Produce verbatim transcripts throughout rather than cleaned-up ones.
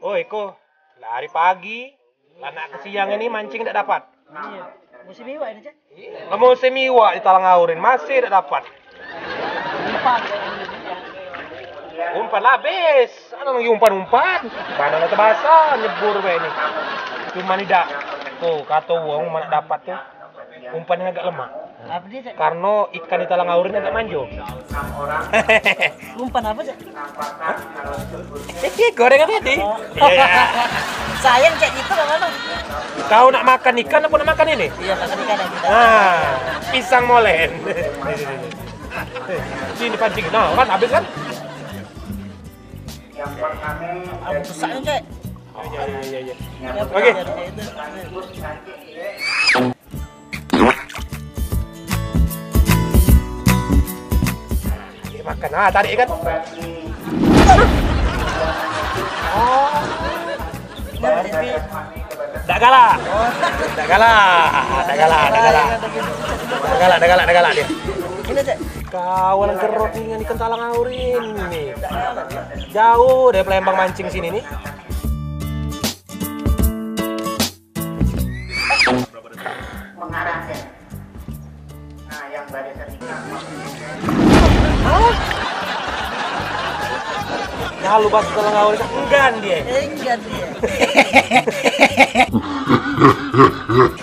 Oi, ko, lah hari pagi, lah nak ke siang ini mancing dak dapat. Iyo, musim iwak ini, Cek. Lah musim iwak di Talang Aurin masih dak dapat. Umpan lah habis. Anu lagi umpan-umpan. Badan kata basah nyebur bae ni. Cuman idak. Tuh, kato wong mana dapat tuh. Umpan yang agak lemak. Apa dia, Cek? Karno ikan di Talang Aurin agak manjo. Umpan apa, Cek? Hah? Eh, gorengan tadi. Oh. Iya, iya. Sayang, Cek, gitu, Bang, apa? Kau nak makan ikan apa nak makan ini? Iya, makan ikan yang kita. Nah, pisang molen. Sini pancing. Nah, kan habis kan? Yang pertama, aku besar, Cek. Iya, iya, iya, iya. Oke. Makan. Ah, tarik kan? Oh. Dak galak. Dak galak. Dak galak, dak galak. Dak galak, dak galak, dak galak dia. Ini, Cek. Kawan gerot ni dengan ikan talang aurin ni. Jauh dari Palembang mancing sini ni. Mengarah, Cek. Nah, yang barisan ini. Hah? Nah, lu pas kalau ngawur enggan dia. Enggan dia.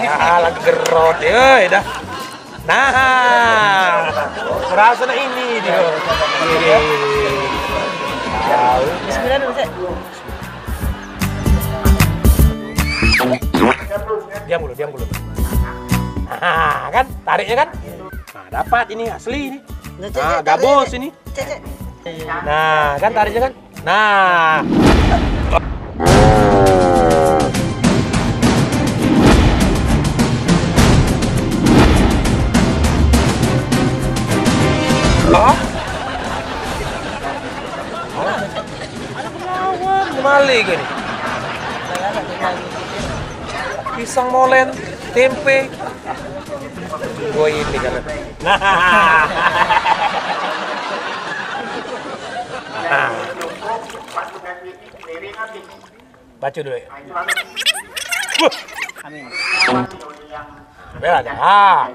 Ah, lagi gerot, oi, dah. Nah, merasa nak ini dia. Ini. Tahu. Bismillah dulu, Cek. Diam dulu, diam dulu. Nah, kan? Tariknya kan? Nah, dapat ini asli ini. Nah, Cek, nah, Cek, gabus tarik, Cek. Ini. Cek, Cek. Nah, kan tariknya kan? Nah. Hah? Anak berawan, kembali ke ni. Pisang molen, tempe. Gue ini kan. Nah. Nah. Baca dulu ya. Wah. Amin. Bela dah. Ah.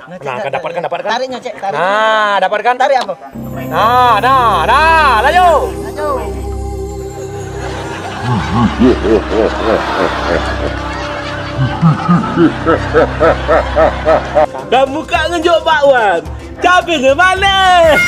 Nah, Cek, nah, Cek, kan dapat, Cek, kan dapat, kan? Tariknya, Cek, tarik. Nah, dapat, kan? Tarik apa? Nah, nah, nah, laju. Laju. Dah muka ngenjuk bakwan. Cabenya manis.